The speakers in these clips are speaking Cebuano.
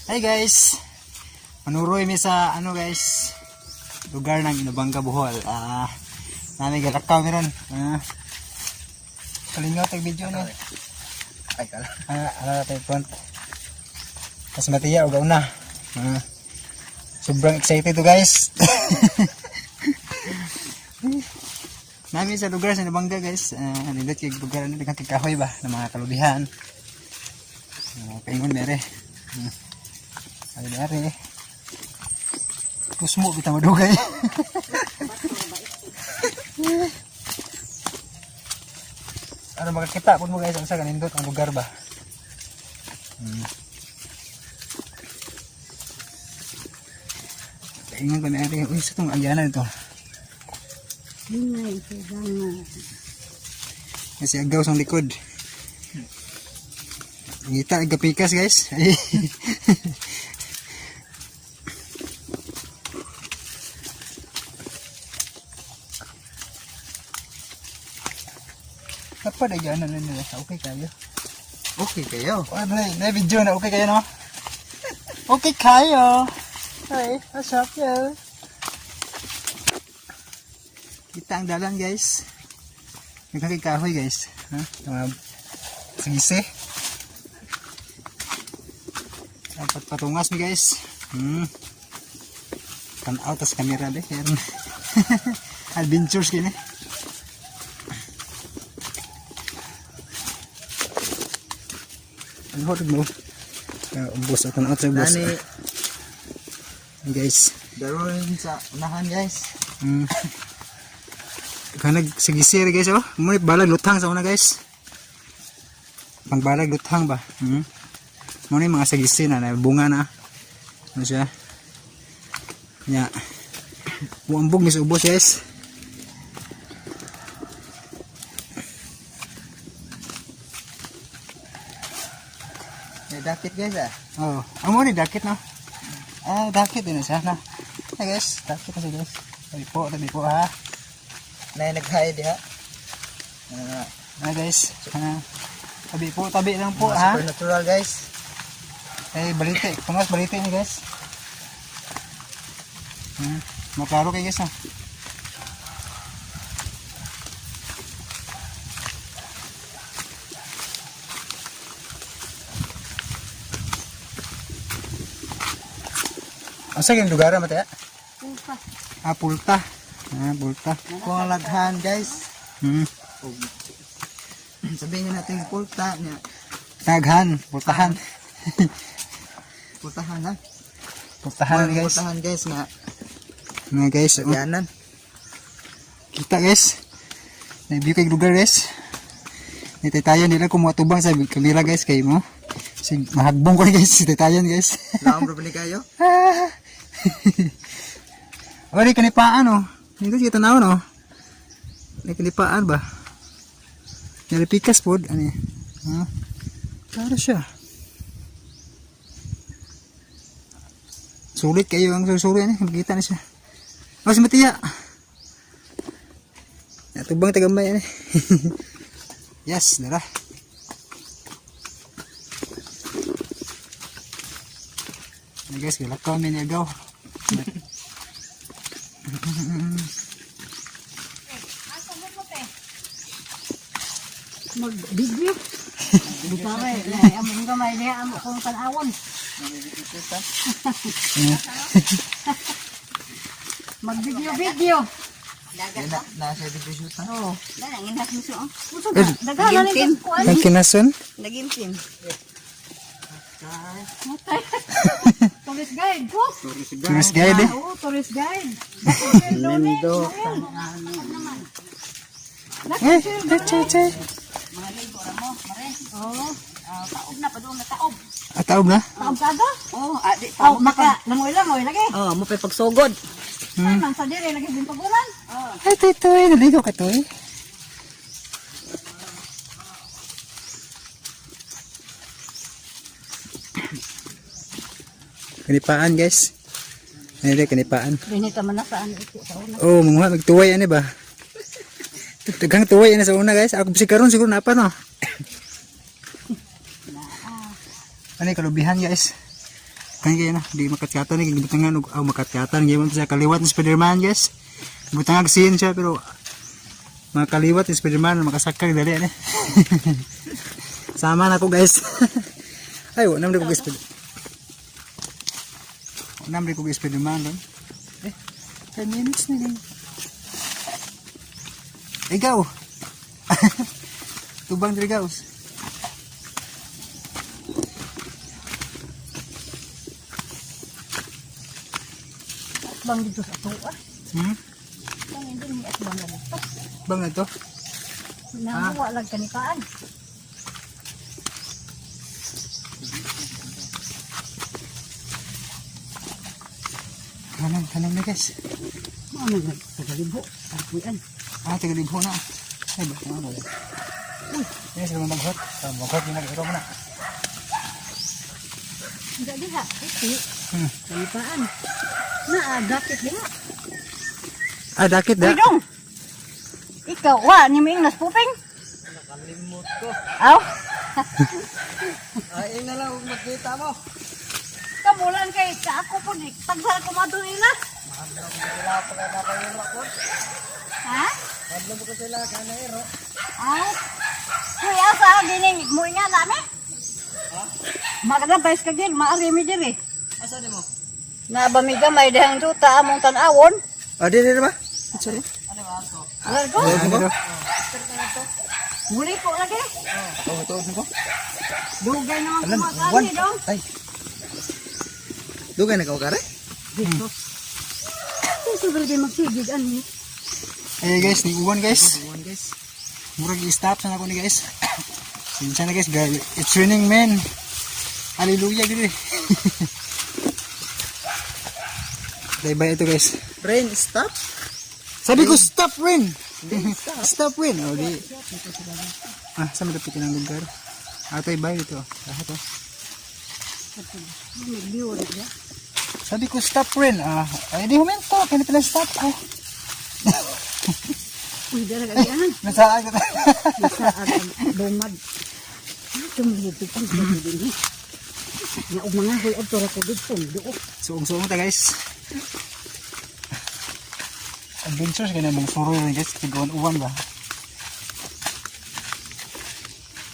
Hi guys. Manuroy mi sa ano guys, lugar ng Inabanga, Bohol. Nami galakaw meron. Kalingaw tag video na. Ay, kala. Ano natin front. Mas matiya og una. Sobrang excited to, guys. Nami sa lugar sa Inabanga, guys. Nindot kay lugar ano daghang kahoy ba ng mga kalubihan. Paingon mere. Ay mere. Kusmo bitaw madugay. Ano makakita kun mo guys ang sa kanindot ang lugar ba? Paingon pa mere. Uy, sa tong agyanan ito. Ingay, kailangan. Kasi agaw sa likod. Ngita gapikas, guys. Ay. Dapat ay ano na nila. Okay kayo. Okay kayo. Oh, na video na okay kayo, no? Okay kayo. Hi, what's up, yo? Kita ang dalan, guys. Nagkakikahoy, guys. Ha? Mga sigisi. Dapat patungas mi, guys. Tanaw tas kamera de. Yan. Adventures kini. Ang hotdog mo. Ubos at tanaw sa ubos. Nani, Guys. daron sa unahan, guys. Kanag sigisir, guys, oh. Mo ni balag lutang sa una, guys. Pangbalag lutang ba? Mo ni mga sigisi na, na bunga na. Ano siya? Nya. Muambog mis ubos, guys. May dakit, guys, ah. Oh, amo ni dakit no. Dakit din na siya na. Hey guys, dakit na siya, guys. Tabi po ha. Nay nag-hi diha. Guys. Tabi po, tabi lang po Mga ha. supernatural, guys. Eh, balite. Tungas balite ni, guys. Maklaro kay guys, ha. Asa kayong lugar mataya? Pulpa. Ah, pulta. Ah, pulta. Kung ang laghan, guys. Sabihin na natin pulta niya. Taghan, pultahan. Pultahan ha. Pultahan, Mga guys. Pultahan, guys, nga. Mga guys, oh. Yanan. Kita, guys. Na-view kay lugar, guys. Nitay tayo nila kumuha tubang sa kabila, guys, kay mo. Si mahagbong ko guys, si tayo, guys. Laom bro ni kayo. Ori kanipaan oh. Dito kita tanaw no. May kanipaan ba? Nalipikas pod ani. Ha? Klaro siya. Sulit kayo ang susuri ani, makita na siya. Oh, si Matiya. Natubang tagamay ani. Yes, dara. Ay, guys, galak kami ni agaw. Mag-video. Bitaw eh. Amo kong gamay niya. Amo kong tanawon. Mag-video-video. Yan na, nasa video shoot ha. Oo. Daghan na rin kuan. Ang kinason? Tourist guide ko. Tourist guide eh. Oo, tourist guide. Nendo. Eh, che che. Oo. Taob na, padung na taob. At taob na? Taob kaga? Oh, adi Oh, maka langoy langoy lagi. Oh, mo pay pagsugod. Ay man sa dire lagi bimpagulan. Ay, toy, toy. Naligo ka, toy. Kanipaan, guys. Ano kanipaan? Dinita man na saan ito sa una. Oh, mga magtuway ano ba? Daghang tuway ano sa una, guys. Ako si karon siguro na pa no. Ano yung kalubihan, guys? Kaya kaya na, di makatkatan ni gibutangan og aw makatkatan gyud man siya kaliwat ni Spider-Man, guys. Butangag scene siya pero mga kaliwat ni Spider-Man makasakag dali ani. Sama na ko, guys. Ay, wala naman ko Spider. Wala naman ko Spider-Man ron. Eh, 10 minutes na din. Ikaw. Tubang diri, gaws. Bang dito sa tuwa. Bang hindi ni at bang dito. Bang na to? Nahuwa lang kanipaan. Kanan, kanan na, guys. Mao nang nagtagalibo. Tagpuan. Ah, tagalibho na. Ay, ba? Ano ba? Uy, yes, sila maghot. Ah, maghot yun, nag-iro mo na. Hindi diha. Iti. Kanipaan. Na dakit diha. Ah, dakit da. Uy, dong. Ikaw, wa, ni mo ingnas puping. Nakalimot ko. Aw, Ay, na lang huwag makita mo. kamulan kay ka ako po ni tagsal ko madto nila. Wala pa ka nakahiro ko. Ha? Hadlo mo ko sila ka na iro. Aw. Kuya sa gining mo nga nami. Ha? Magdabay ka gid maari mi diri. Asa ni mo? Na ba mi gamay dihang duta among tan-awon. Ah, di di ba? Sorry. Largo. Ano to? Muli ko lagi. Oh, ito ko. Dugay naman Alam, kumakani one. dong. Ay. Dugay na ka kare? Ito ba magsigig ani? Ay, guys, ni uwan, guys. One, guys. Murag i-stop sana ko ni, guys. Sinsya na, guys, grabe. It's raining, man. Hallelujah, gini. Bye-bye ito, guys. Rain, stop. Sabi ko, stop rain. Stop rain. Oh, di. Ah, saan malapit ng lugar? Atay, bye ito. Lahat, oh. Nagbiwo na siya. Sabi ko, stop rain. Ah, ay, di huminto. Kaya pala stop ko. Uy, dara ka diyan. Nasaan ka? Nasa ang bumad. Tumigil ang din eh. Nga og mga huy adto ra ko didto duok. Suong-suong ta, guys. Adventures kaya na mong suroy rin, guys. Tigawan-uwan ba?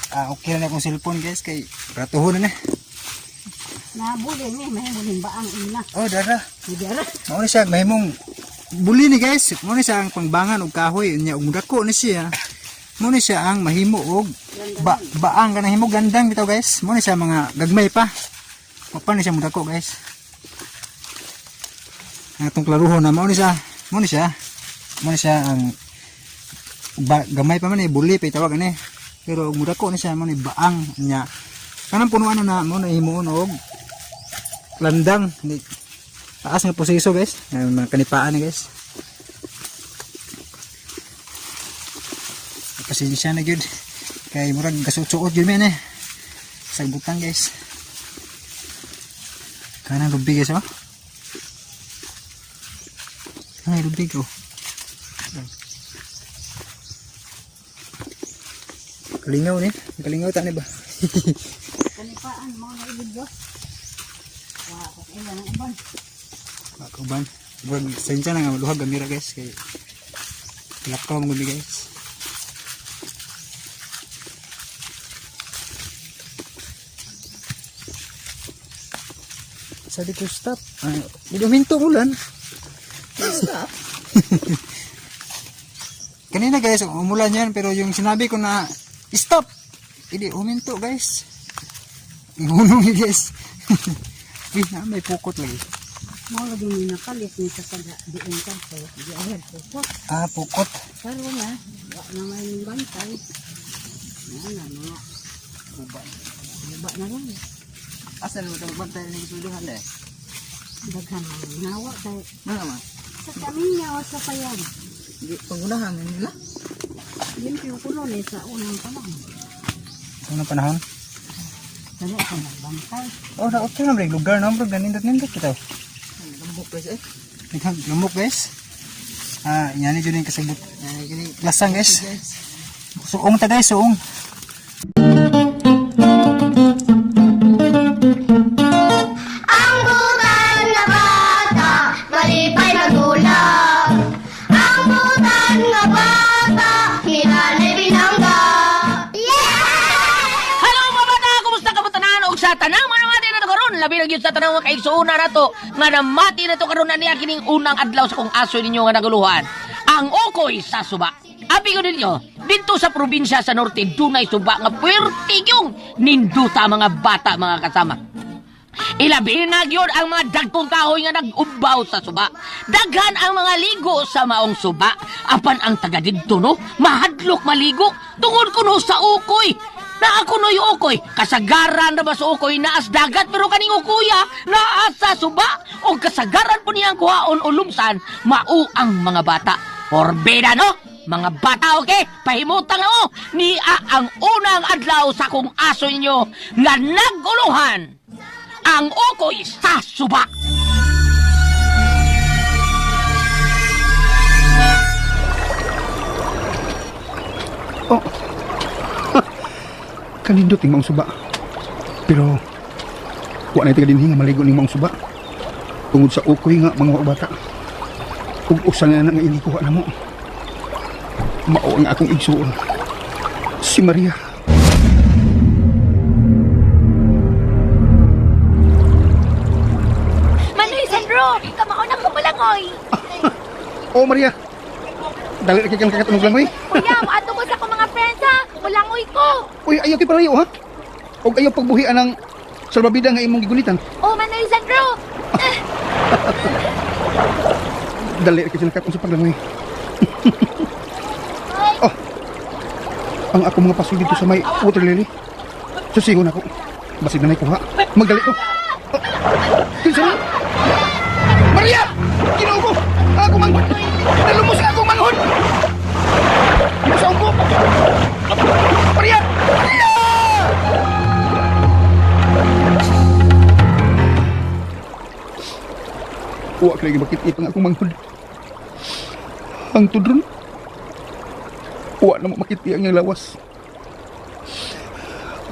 Ah, okay na akong cellphone, guys. Kay ratuhon na na. Nabuli ni may buling baang ina. Oh, dara. Hindi ara. Mao ni siya mahimong buli ni, guys. Mao ni siya ang pangbangan og kahoy nya ug mudako ni siya. Mao ni siya ang mahimo og baang kanang himo gandang bitaw, guys. Mao ni siya mga gagmay pa. Mao ni siya mudako, guys. Ang atong klaruhon na mao ni siya. Mao ni siya. Mao ni siya ang gamay pa man eh, buli pa itawag ani. Pero og mudako ni siya mao ni baang nya. Kanang punuan na na mao na himuon og landang. Ni taas nga proseso, guys. Ay, mga kanipaan ni, guys. Pasensya na gyud kay murag gasuot-suot gyud man eh sagbutan, guys. Kanang lubi, guys, oh. Ay, lubi ko. Kalingaw ni, kalingaw ta ni ba? Kanipaan mo na ibig. Wa ko ila ng uban. Kauban. Murag sensya na nga luhag gamira, guys, kay lakaw mo gud, guys. Sabi ko, stop. Ay, di huminto ang ulan. Stop. Kanina, guys, umulan yan pero yung sinabi ko na stop. Hindi huminto, guys. Hunong ni, guys. Uy, na may pukot lagi. Mao lagi ni nakalit ni sa taga diin kadto. Di ayad ko. Ah, pukot. Karon na wa na may bantay. Na na mga Uban. uba na lang. Asa mo ito magbantay ni isuduhan eh? Daghan ang nawa kay Ano man? sa kaminyaw sa payag. Di pangunahan na nila. Limpyo ko noon eh sa unang panahon. Unang panahon. Dali ako nagbantay. Oh, na okay na break lugar no, bro. Ganindot-nindot kita. Lambok, guys eh. Naglamok, guys. Ah, yan ni yung kasagbot. Ay, gini. Lasang, guys. Suong ta, guys, suong. Ang Labi na gyud sa tanang mga kaigsuonan nato nga namati na to karon na niya kining unang adlaw sa kong aso ninyo nga naguluhan. Ang ukoy sa suba. Abi ko ninyo, dito sa probinsya sa norte dunay suba nga puwerte yung ninduta mga bata mga kasama. Ilabi na gyud ang mga dagkong kahoy nga nag-ubaw sa suba. Daghan ang mga ligo sa maong suba. Apan ang taga didto no, mahadlok maligo tungod kuno sa ukoy. Naa kuno'y ukoy, kasagaran na ba sa ukoy naas dagat pero kaning ukuya naa sa suba o kasagaran po niyang kuhaon o lumsan mao ang mga bata. Porbida no? Mga bata, okay? Pahimutang na oh! Nia ang unang adlaw sa kong aso ninyo nga naguluhan ang ukoy sa suba. Oh. Kanindot ning maong suba. Pero wa na taga dinhi nga maligo ning maong suba. Tungod sa ukoy nga mga bata. Ug usa na na nga inikuha namo. Mao ang akong igsuon. Si Maria. Manoy Sandro, kamao na ko palangoy. Oh Maria. Dali ra kay kang kakatunog lang oy. Kuya, moadto ko sa akong mga friends ha. Mulangoy ko. Uy, ayaw kay palayo ha. Og ayaw pagbuhi anang salbabida nga imong gigunitan. Oh, Manoy Sandro. Dali ra kay sila katong sa paglangoy. Oh. Ang ako mga pasoy dito sa may water lily. Susigon ako. Basig na kuha. Magdali ko. Oh. Kinsa na? Maria! Ginoo ko! Ako manghod! Nalumos nga akong manghod! Musaw ko! Maria! Maria! Wa ka lagi bakit ipang akong manghod. Ang tudron. Wa na mo makiti ang iyang lawas.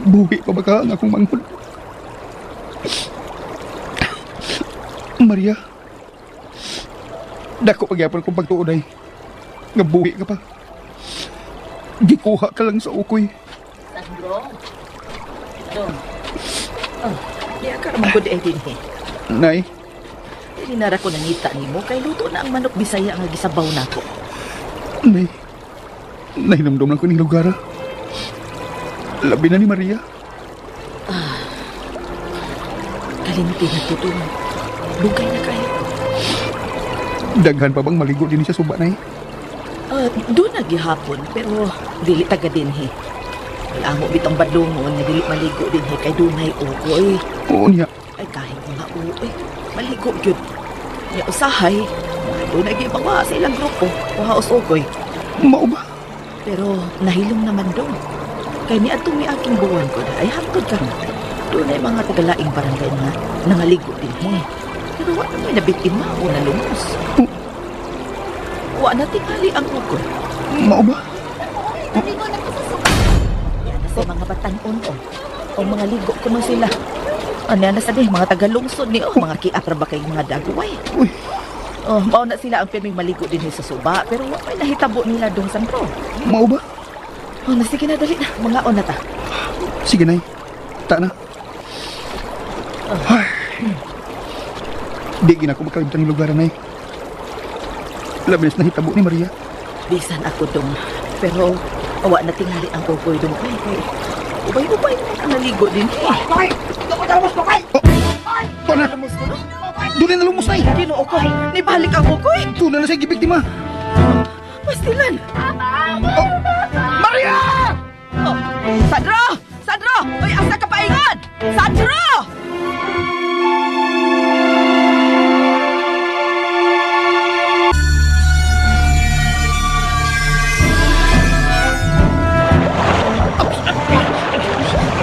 Buhi pa ba ka ang akong manghod? Maria. Dako pagyapon kong pagtuod ay. Nga buhi ka pa. Gikuha ka lang sa ukoy. Sandro. Dong. Oh, di ka naman gud ay dinhi. Nay, Dili na ra ko nangita nimo kay luto na ang manok Bisaya nga gisabaw nako. nay. Nahinumdum lang ko ning lugar. ah. Labi na ni Maria. Kalimti na to dong. Dugay na kayo. Daghan pa bang maligo din siya suba, nay? Doon na gihapon pero dili taga dinhi. Wala mo bitong badlongon nga dili maligo dinhi kay dunay ukoy. Oo niya. Ay kahit mga uoy, maligo gyud. Nya usahay, doon na gibawa sa ilang grupo, wahaos ukoy. Mao ba? Pero nahilom naman dong. Kay niadtong miaging buwan ko na ay hangtod karon. Doon ay mga tagalaing barangay nga nangaligo dinhi. Pero wa na may nabiktima o nalumos. Wa na tingali ang ukoy. Mao ba? Yan na sa mga batanon o. O mga ligo ko man sila. Ano na sa di, mga tagalungsod ni o, mga kiapra ba kay mga dagway. Uy, Oh, mao na sila ang pirming maligo din sa suba, pero wa may nahitabo nila dong Sandro. mao ba? Oh, na sige na dali na, mga na ta. Sige, nay. Ta na. Ay. Di gina ko makalimtan ng lugar, nay. Labi na nahitabo ni Maria. Bisan ako dong. Pero wa na tingali ang ukoy dong kay kay. Ubay-ubay na ang naligo din. Oh, to na. Doon na nalumos, nay. Ginoo ko, nibalik ang ukoy. Doon na na siya gibiktima. Pastilan. Oh, Maria! Oh, Sandro! Sandro! Uy, asa ka paingon? Sandro!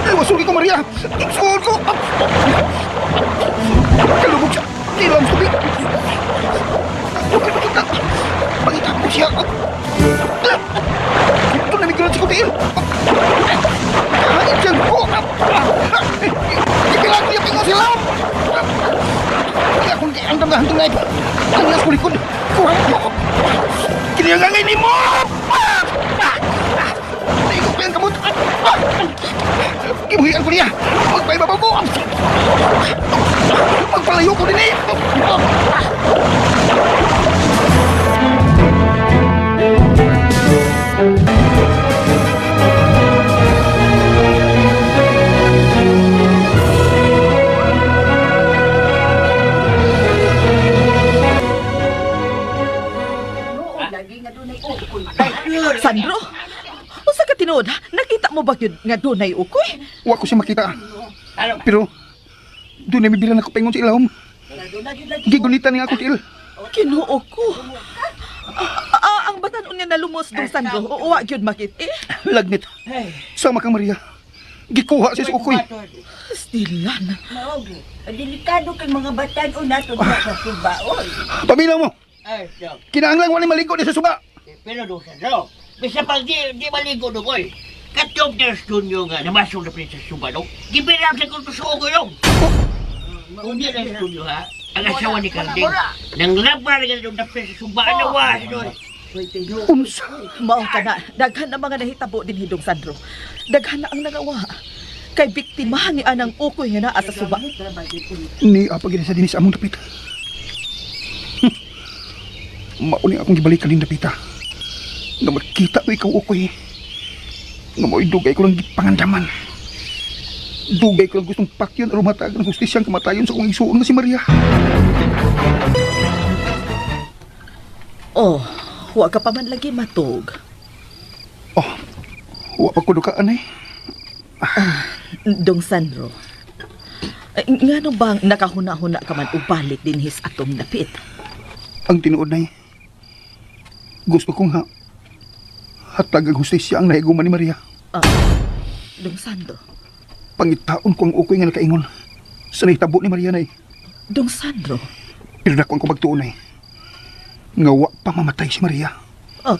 Ay, wasugi ko, Maria! Igsuon ko! Kalubog siya! Tilam sa tubig! Bukit-bukit na! Pangita ko siya! Ito na migran sa kutiin! Kahain siya ko! Ipilang niya pingo sila! Ay, akong ang damdahan itong naip! Ang nas ko likod! Kuha ko! Kiniyangangay ni mo! Naigo ko yung kamot! Gibuhian ko niya! Magpaibabaw ko! Palayo ko din eh! Sandro, unsa ka tinuod ha? Nakita mo ba gyud nga dunay ukoy? Wa ko siya makita. Pero, doon na may bilang ako paingon sa ilawom. Gigunitan nga ako tiil. Kinuo ko. Ang batan-on nga nalumos dong Sandro, wa gyud makit eh. Lagnit. Sama kang Maria. Gikuha siya sa ukoy. Stilan. Maogi. Delikado kay mga batan-on nato sa suba oy. Paminaw mo. Ay, so, Kinahanglan wala maligo ni sa suba. pero do Sandro, bisa pag di maligo do koy. Katong there's nga namasok na pala sa suba do. Gibirang sa kong tusuo ko yung. Kung di na studio ha, ang asawa ni Karding, nang labra na ganito na sa suba, ano wa, doy. Unsa? Mao ka na, daghan na mga nahitabo din hidong Sandro. Daghan na ang nagawa. Kay biktima ni anang ukoy nga naa sa suba. Ni apa gid sa dinis among dapita. Mauni akong gibalikan ning dapita. Nga makita ko ikaw ukoy. Nga mo'y dugay ko lang gipangandaman. Dugay ko lang gustong pakyon aron matag ng hustisyang kamatayon sa akong igsuon nga si Maria. Oh, wa ka pa man lagi matug. Oh, wa pa ko dukaan eh. Dong Sandro. Ay, ngano bang nakahuna-huna ka man og balik dinhi sa atong dapit? Ang tinuod nay. Gusto kong ha hatag ang hustisya ang nahiguman ni Maria. Dong Sandro. Pangitaon ko ang ukoy nga nakaingon sa nahitabo ni Maria nay. Dong Sandro. Pero dako ang kumagtuon nay. Nga wa pa mamatay si Maria. Oh,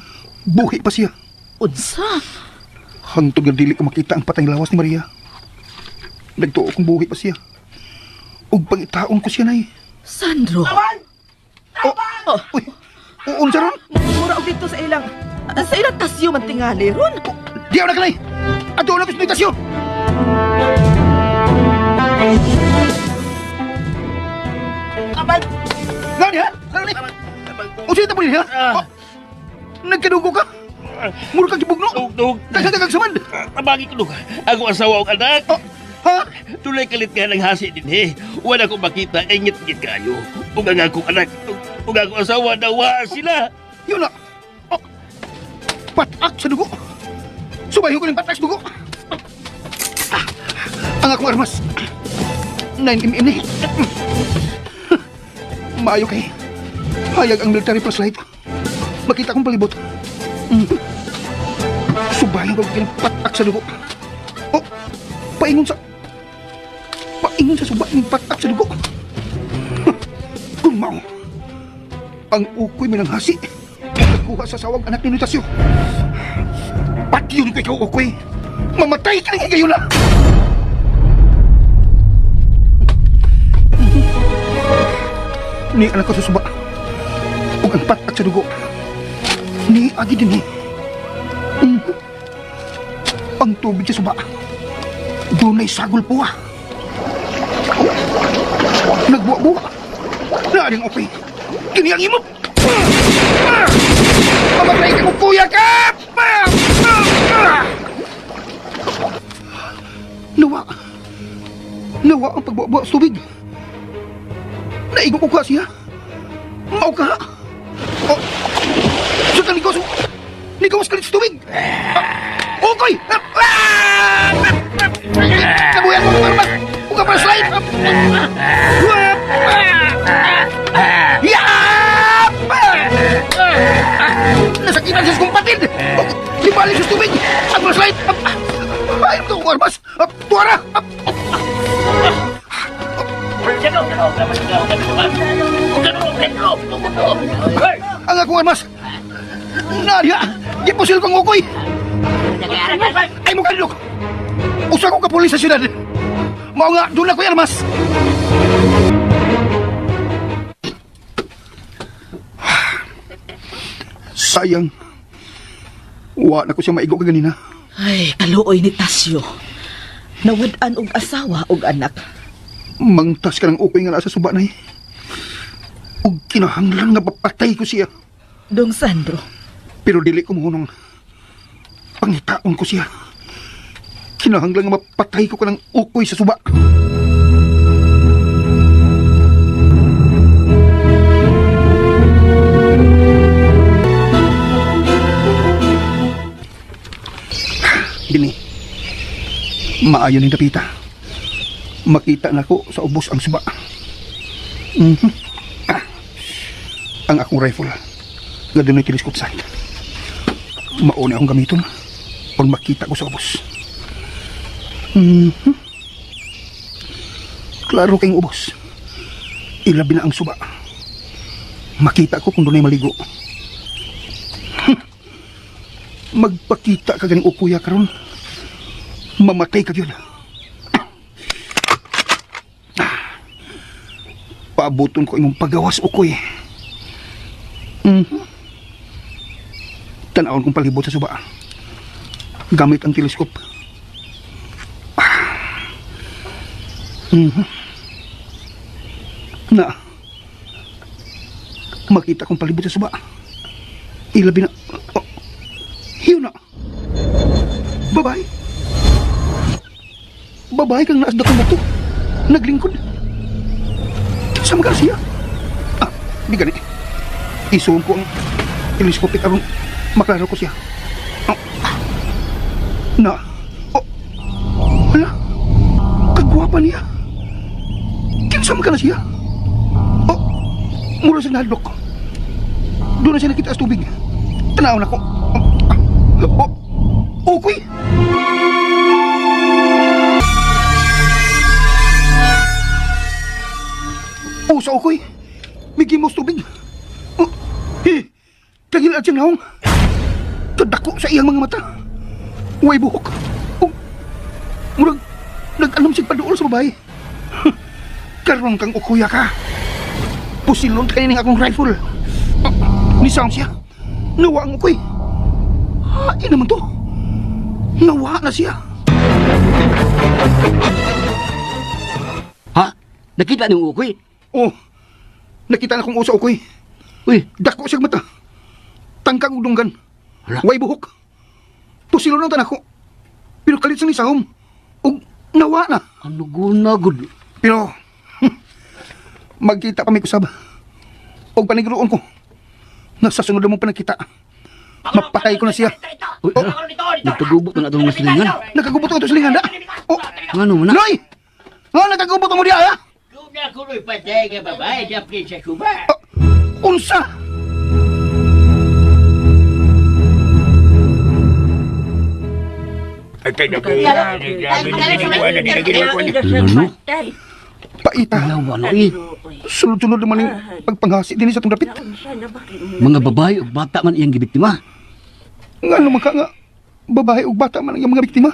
Buhi pa siya. unsa? Hangtod nga dili ko makita ang patay lawas ni Maria. Nagtuo kong buhi pa siya. Ug pangitaon ko siya nay. Sandro. Oh, Oh, uy, uun sa ron. mura og dito sa ilang tasyo man tingali ron. Diyaw na kanay. Ato na ko sa tasyo. Ngani ha? Ngani? Unsa ta po niya? Oh, nagkadugo ka? Mura kang gibugno. Dug, Daghan ka kang samad. tabagi ko dug. Ako asawa og anak. Oh, ha? Tulay kalit nga ng hasi din eh. Wala ko makita, ingit-ngit kayo. Ug ang akong anak, ug akong asawa, nawa sila. Yun na. Oh, patak sa dugo. Subahin ko ng patak sa dugo. Ah, ang akong armas. 9mm ni. Maayo kay. Hayag ang military flashlight. Makita kong palibot. Subahin ko ng patak sa dugo. Oh, paingon sa... Paingon sa suba ng patak sa dugo. Kung mao, ang ukoy minanghasi. Nagkuha sa sawag anak ni Nutasyo. Patyon ko ikaw, ukoy. Mamatay ka ng higayon na. Ni anak ko sa suba. Ug ang patak sa dugo. Ni agi din eh. Ang tubig sa suba. Dunay sagol po ah. Nagbuwa-buwa. Naaring ukoy. Kini ang imo. Mamatay ka kung kuya ka! Nawa. Nawa ang pagbuwa-buwa sa tubig. Naigo ko ka siya. Mao ka. Oh. Sa kaligos. Nikawas ka sa tubig. Okay. Nabuyan mo ang armas. Huwag ka pa slide. Yap! Nasakitan siya sa kumpatid. Ibalik sa tubig. Ang flashlight. Ay, ito ang armas. Tuwara. Ang akong armas. Nadia, gipusil kong ukoy. Ay mo kadlok. Usa ko ka pulis sa syudad. Mao nga, doon ako'y armas. Sayang. Wa na ko siya maigo kaganina. Ay, kaluoy ni Tasyo. Nawad-an og asawa og anak. Mangtas ka ng ukoy nga naa sa suba nay. Ug kinahanglan nga mapatay ko siya. Dong Sandro, Pero dili ko mohunong. Pangitaon ko siya. Kinahanglan nga mapatay ko kanang ukoy sa suba. Dini. Maayo ni dapita. Makita na ko sa ubos ang suba. Mhm. Ah. Ang akong rifle. Nga dunay telescope sight. Mauna akong gamiton kung makita ko sa ubos. Mhm. Klaro kayong ubos. Ilabi na ang suba. Makita ko kung dunay maligo. Magpakita ka ganing ukuya karon. Mamatay ka gyud. Paabuton ko imong pagawas ukoy. Mhm. Tanawon kong palibot sa suba. Gamit ang teleskop. Mhm. Na. Makita kong palibot sa suba. Ilabi na. Oh. Hiyo na. Babae. Babae kang naas dakong bato. Naglingkod. Kinsa man ka siya? Ah, di gani. Isuon ko ang teleskopik aron maklaro ko siya. Ah. Na. Oh. Hala. Kagwapa niya. Kinsa man ka na siya? Oh. Mura siya nahadlok. Doon na siya nakita sa tubig. Tanaw na ko. Oh. Oh. Okay. Oh, sa ukoy. May gimos tubig. Oh, eh, tagil at siyang naong. Kadako sa iyang mga mata. Way buhok. Oh, murag, nag-alam siya paduol sa babae. Karon kang ukuya ka. Pusilon ka ning akong rifle. Oh, nisound siya. Nawa ang ukoy. Hain naman to. Nawa na siya. Ha? Nakita niyong ukoy? Oh, nakita na kong usa ukoy. Uy, Dako siyang mata. Tangkang ug dunggan. Hala. Way buhok. Pusilon ang tanako. Pero kalit sa nisahom. Ug nawa na. ano guna gud? Pero magkita pa may kusab. Og paniguroon ko. Nasa sunod na mong panagkita. Mapatay ko na siya. Uy, nagkagubot na atong mga silingan. Nagkagubot ang ito silingan na. Oh, Ngano man na? Noy! Nga nagkagubot mo diya, ha? Doon na kuno'y patay nga babae dapit sa suba. Unsa? Ano? Paita. Yawa na eh. Sunod-sunod naman yung pagpanghasi din sa itong dapit. Mga babae ug bata man iyang gibiktima. Nga naman ka nga, babae ug bata man ang iyang mga biktima.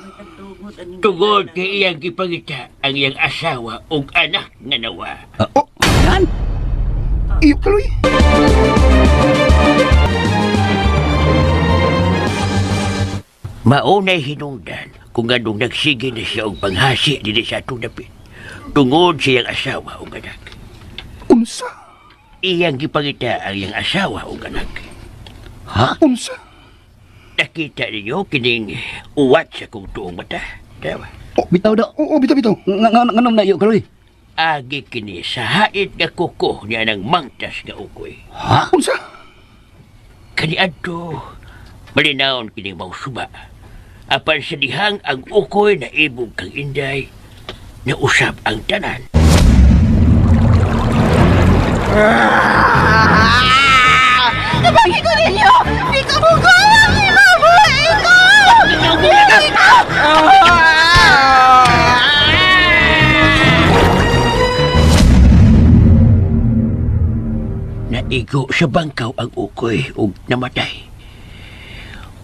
Tungod kay iyang gipangita ang iyang asawa ug anak nga nawa. Oh, Yan. iyo kaloy. Maunay hinungdan kung anong nagsige na siya og panghasi dinhi sa atong dapit. Tungod sa iyang asawa ug anak. Unsa? Iyang gipangita ang iyang asawa ug anak. Ha? Unsa? Nakita ninyo kining uwat sa kong tuong mata. Tawa. Bitaw daw. Oo, bitaw, bitaw. Nga nga nganom na iyo kaloy. Agi kini sa hait nga kuko niya ng mangtas nga ukoy. Ha? Unsa? Kaniadto, malinawon kini mausuba. Apan sa dihang ang ukoy na ibog kang inday, nausap ang tanan. Tabagi ko ninyo! Di ko mugulang ni mabuhay ko! Naigo sa bangkaw ang ukoy ug namatay.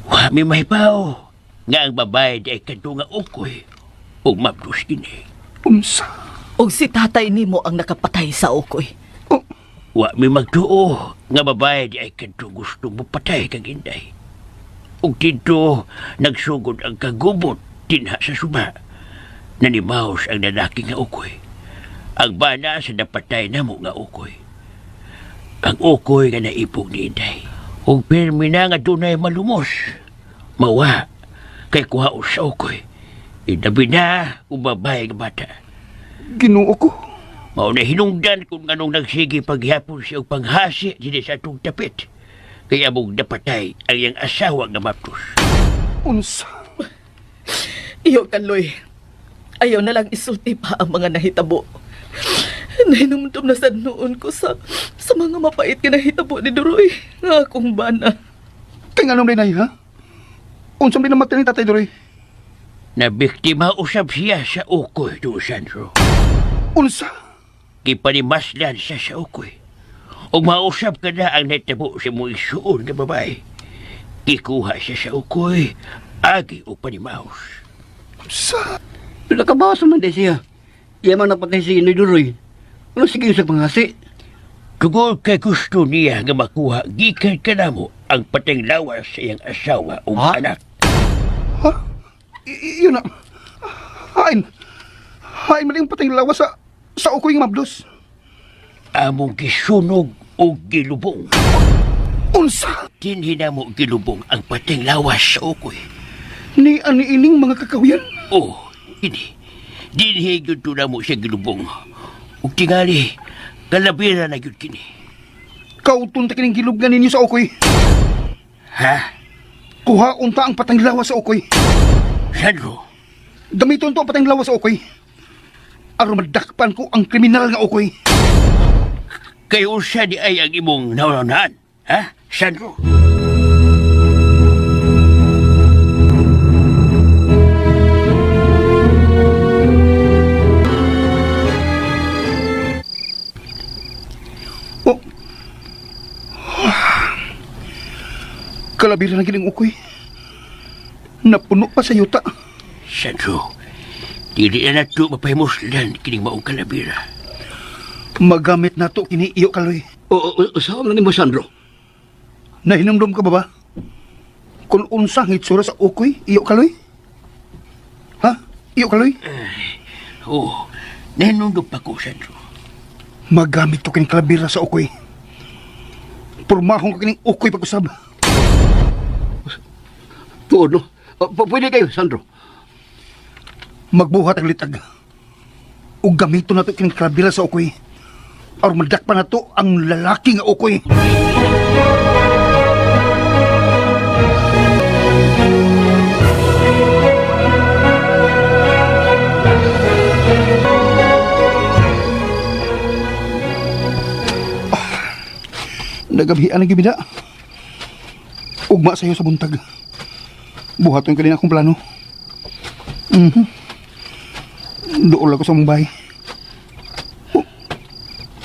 Wa mi mahibaw nga ang babae di ay kadto nga ukoy ug mabdos kini. Unsa? Og si tatay nimo ang nakapatay sa ukoy. Oh, Wa mi magtuo nga babae di ay kadto gusto mopatay kang inday. Ug didto nagsugod ang kagubot dinha sa suba. Nanimaos ang lalaki nga ukoy. Ang bana sa napatay na mo nga ukoy. Ang ukoy nga naipog ni Inday. Ug pirmi na nga dunay malumos. Mawa, kay kuha sa ukoy. Inabi na kung babae nga bata. Ginoo ko. Mao na hinungdan kung anong nagsige paghapon siya og panghasi dinhi sa atong tapit. Kaya mong napatay ang iyang asawa nga maptos. Unsa? Iyo, Kaloy. Ayaw na lang isulti pa ang mga nahitabo. Nahinumdum na sad noon ko sa mga mapait nga nahitabo ni Duroy. Nga akong bana. Kay nganong nay ha? Unsa man namatay ni Tatay Duroy? Nabiktima usab siya sa ukoy, do Sandro. Unsa? Gipanimaslan siya sa ukoy. Ug mausab ka na ang nahitabo sa imong igsuon nga babae. Gikuha siya sa ukoy, agi o panimaos. Unsa? Pero nakabawas naman di siya. Iya man napatay si Inday Duroy. Ano sige sa panghasi? Tungod kay gusto niya nga makuha gikan kanamo ang pateng lawas sa iyang asawa ug Ha? anak. Ha? Yun na. Hain. Hain man yung patay lawas sa ukoy nga mabdos. Among gisunog og gilubong. Unsa? Dinhi namo gilubong ang pateng lawas sa ukoy. Ni ani ining mga kakahuyan? Oh, ini. Dinhi gyud to namo siya gilubong. Ug tingali, kalabira na gyud kini. Kauton ta kining gilubngan ninyo sa ukoy. Ha? Kuha unta ang patang lawas sa ukoy. Sandro, Gamiton to ang patang lawas sa ukoy. Aron madakpan ko ang kriminal nga ukoy. kay unsa di ay ang imong naunaan? Ha? Sandro? Oh. Kalabira na gining ukoy. Napuno pa sa yuta. Sandro, dili na nato mapahimuslan kining maong kalabira. Magamit na to kini iyo kaloy. O, usawa man nimo Sandro. Nahinumdum ka ba ba? Kung unsa ang itsura sa ukoy, iyo kaloy? Ha? Iyo kaloy? Oh, nahinungdog pa ko, Sandro. Magamit to kining kalabira sa ukoy. Purmahong ko kining ukoy pag-usab. Tuod no. O, pwede kayo Sandro. Magbuhat ang litag. Ug gamito na to kining kalabira sa ukoy. Aron madakpan na to ang lalaki nga ukoy. Nagabhian ang gibida. Ugma sa'yo sa buntag. Buhaton ka din akong plano. Dool ako sa mong bahay. Oh,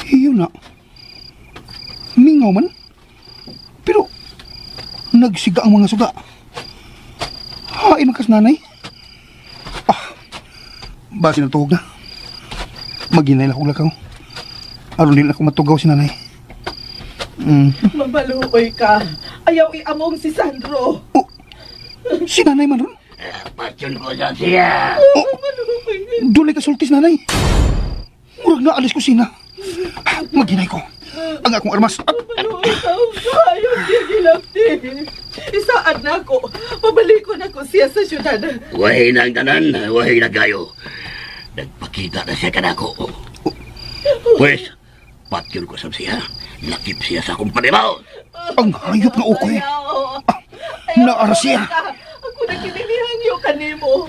iyon na. Mingaw man. Pero, nagsiga ang mga suga. Hain man kas nanay. Ah, base na tuhog na. Maginay na akong lakaw. Aron din ako matugaw si nanay. Mabaluoy ka. Ayaw iamong si Sandro. Oh, si nanay man ron. Patyon ko sa siya. Oh, doon ay kasultis nanay. Murag na alis ko sina. Maginay ko. Ang akong armas. Ah, Mabaluoy ka. Ayaw siya gilapti. Isaad na ako. Pabalikon ako siya sa syudad. Wahi na ang tanan, wahi na kayo. Nagpakita na siya kanako. Pwes, patyon ko sa siya. Lakip siya sa akong panimaw. Ang hayop na ukoy. Ayaw. Naara siya. Ako na kinilihangyo ka nimo.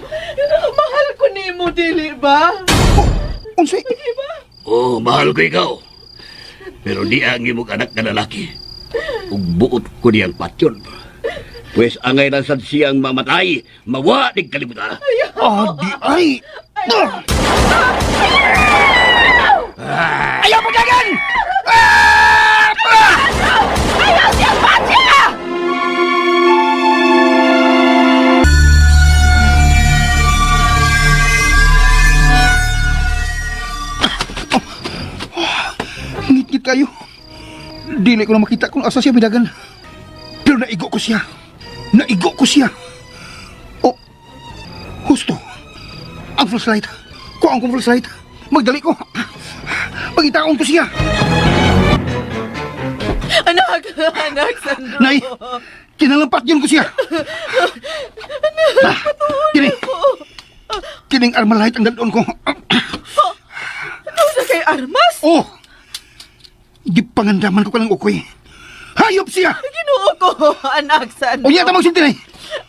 Mahal ko nimo, dili ba? Oh, unsay? Oh, mahal ko ikaw. Pero di ang imong anak na lalaki. Ug buot ko niyang patyon. Pwes angay lang sad siyang mamatay, mawa ning kalibutan. Ah, di ay. Ah! Ayaw mo dagan! Ayaw siya, Patya! Ngit-ngit kayo. Dili ko na makita kung asa siya bidagan. Pero naigo ko siya. Naigo ko siya. Oh, husto. Ang flashlight. Kuha ang kong flashlight. Magdali ko. Pangitaon ko siya. Anak! Anak, Sandro! Nay, kinalampat yun ko siya. Anak, kini, kining Armalite ang dandon ko. Ano na kay Armas? Oh! Gipangandaman ko ka lang ukoy. Hayop siya! Ginoo ko, anak, Sandro! Unya tamang sulti, Nay.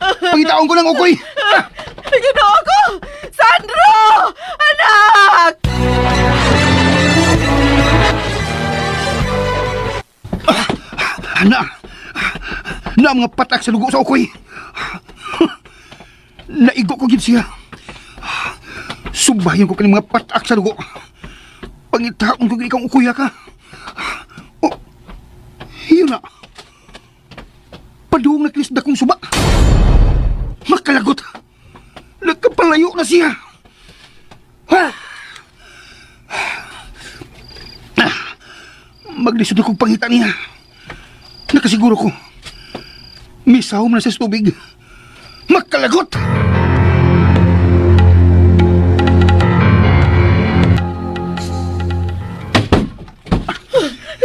Pangitaon ko lang ukoy. Ah! Ginoo ko! Sandro! Anak! Ana! Na ang mga patak sa dugo sa ukoy. Naigo ko gid siya. Subayon ko kaning mga patak sa dugo. Pangitaon ko gid ikaw ukoy ka. Oh, yun na. Padung na kinis dakong suba. Makalagot. Nagkapalayo na siya. Ha? Ah, maglisod akong pangita niya. Nakasiguro ko. Misaw na siya sa tubig. Makalagot!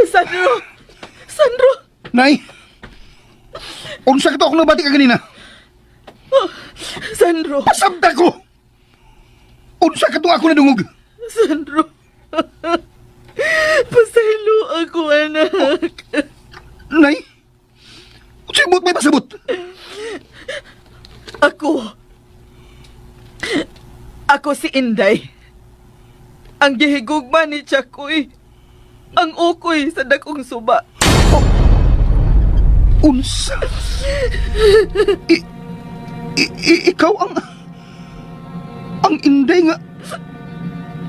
Sandro! Sandro! Nay! Unsa ka to akong nabati ka ganina? Sandro! Pasabta ko! Unsa ka to ako nadungog? Sandro! Pasaylo ako, anak. Nay! Unsay buot may pasabot? Ako. Ako si Inday. Ang gihigugma ni Chakoy. Ang ukoy sa dakong suba. Unsa? I, ikaw ang inday nga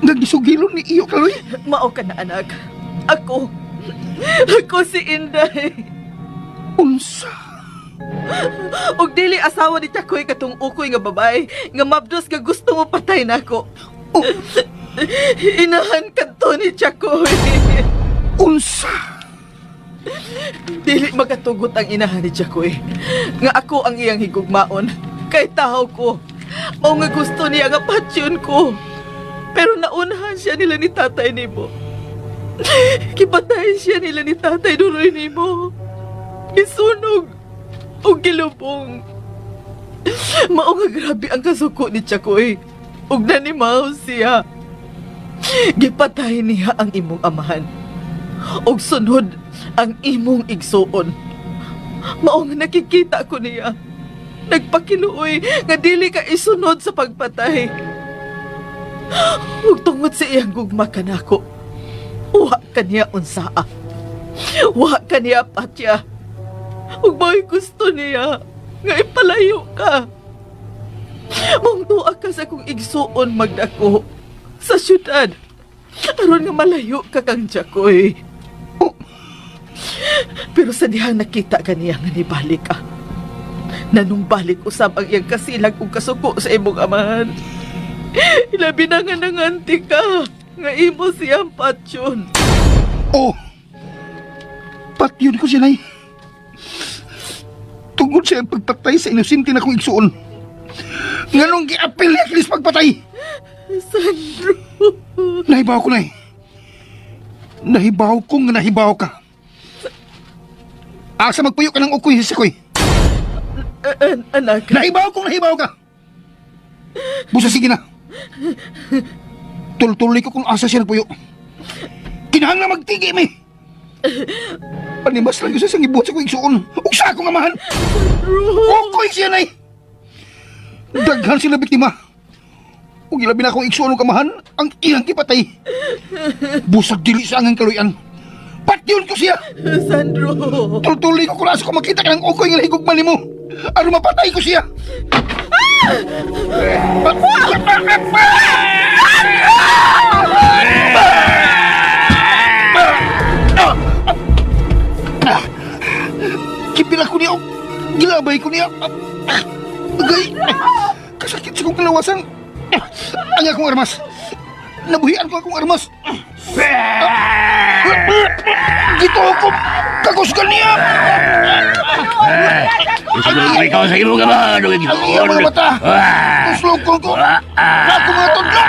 nagisugilon ni iyo kaloy? Mao ka na, anak. Ako. Ako si Inday. Unsa? Og dili asawa ni Chakoy katong ukoy nga babae nga mabdos nga gusto mo patay nako. Oh. Inahan kadto ni Chakoy. Unsa? Dili makatugot ang inahan ni Chakoy. Nga ako ang iyang higugmaon. Kay tawo ko. Mao nga gusto niya nga patyon ko. Pero naunahan siya nila ni tatay nimo. Kipatay siya nila ni tatay Duroy nimo. Gisunog o gilubong. Mao nga grabe ang kasuko ni Chakoy. Ug nanimaw siya. Gipatay niya ang imong amahan. Og sunod ang imong igsuon. Mao nga nakikita ko niya. Nagpakiluoy nga dili ka isunod sa pagpatay. Ug tungod sa iyang gugma kanako. Wa kaniya unsaa. Wa kaniya patya. Ug mao'y gusto niya nga ipalayo ka. Mong tuwa ka sa kong igsuon magdako sa syudad. Aron nga malayo ka kang Jakoy. Oh. Pero sa dihang nakita ka niya nga nibalik ka. Nanumbalik usab ang iyang kasilag ug kasuko sa imong amahan. Ilabi na nga nanganti ka nga imo siyang patyon. Oh! Patyon ko siya, Nay. Tungod sa iyang pagpatay sa inosente na kong igsuon. Nganong giapil niya kinis pagpatay? Sandro. Nahibaw ko, Nay. Nahibaw ko nga nahibaw ka. Asa magpuyo ka ng ukoy sa koy. Anak. Nahibaw kong nahibaw ka. Busa sige na. Tultuloy ko kung asa siya nagpuyo. Kinahanglan magtigi mi. Panimas lang ko sa isang ibuhat sa kong igsuon. Ug sa akong amahan. Ukoy siya, Nay. Daghan sila biktima. Ug ilabi na akong igsuon ug amahan ang iyang kipatay. Busag dili sa angang kaluyan. Patyon ko siya. Sandro. Tultuloy ko kung asa ko makita ka ng ukoy nga higugma nimo. Aron mapatay ko siya. Kipila ko niya. Gilabay ko niya. Agay. Kasakit sa kong kalawasan. Ang akong armas. Nabuhian ko akong armas. Gito ko. Kakusgan niya. Isunod ko ikaw sa imong amahan ug Ang iyang mga igsuon. mata. Tuslokon ko. Ako mga tudlo.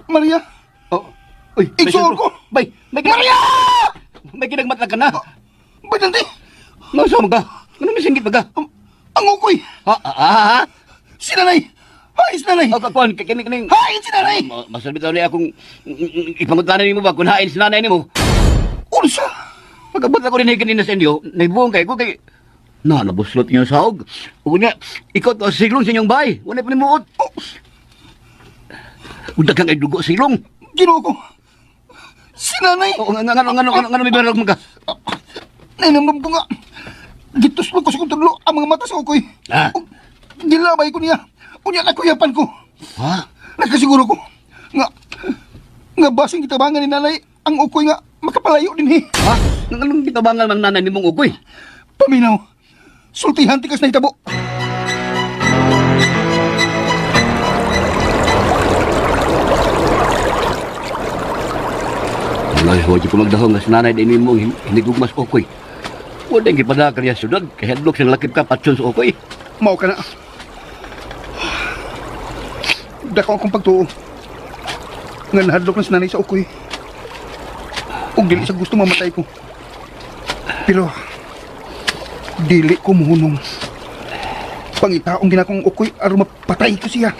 Maria! Oh, uy, Igsoon ko! Bay, may Maria! May kinagmatlag ka na. Bay, Dante! Mausa mo ka. Ano may singgit ba ka? Ang ukoy! Ha, ha, ha, ha? Si nanay! Hay, si nanay! Oh, kakuan, kini kini. Hay, si nanay! Masalbit niya akong ipangutanan nimo ba kung hain si nanay nimo. Unsa? Pagabot ako rin kanina sa inyo, naibuong kay ko kay na nabuslot niyo sa sahog. Ug niya, ikaw to silong sa inyong bahay. Wala pa nimuot. Oh, Ug daghang ay dugo silong. Ginoo ko! Si nanay! O nga nga nga nga nga may barag mo ka. Nainamnam ko nga. Gituslog ko sa kong tudlo ang mga mata sa ukoy. Ah. Ug Gilabay ko niya. Unya nakuyapan ko. Ha? Nakasiguro ko. Nga, nga basing gitabangan ni nanay ang ukoy nga makapalayo din eh. Ha? Nganong gitabangan man nanay nimong ukoy? Paminaw. Sultihan tikas na hitabo. Wala, huwag ko magdahong nga si nanay din nimong hinigugmas ukoy. Wala yung gipadaka niya sudod. Kaya hadlok siyang lakip ka patyon sa ukoy. Mao ka na. Dako akong pagtuo. Nga nahadlok na si nanay sa ukoy. Ug dili sa gusto mamatay ko. Pero dili ko muhunong. Pangitaong ginakong ukoy aron mapatay ko siya.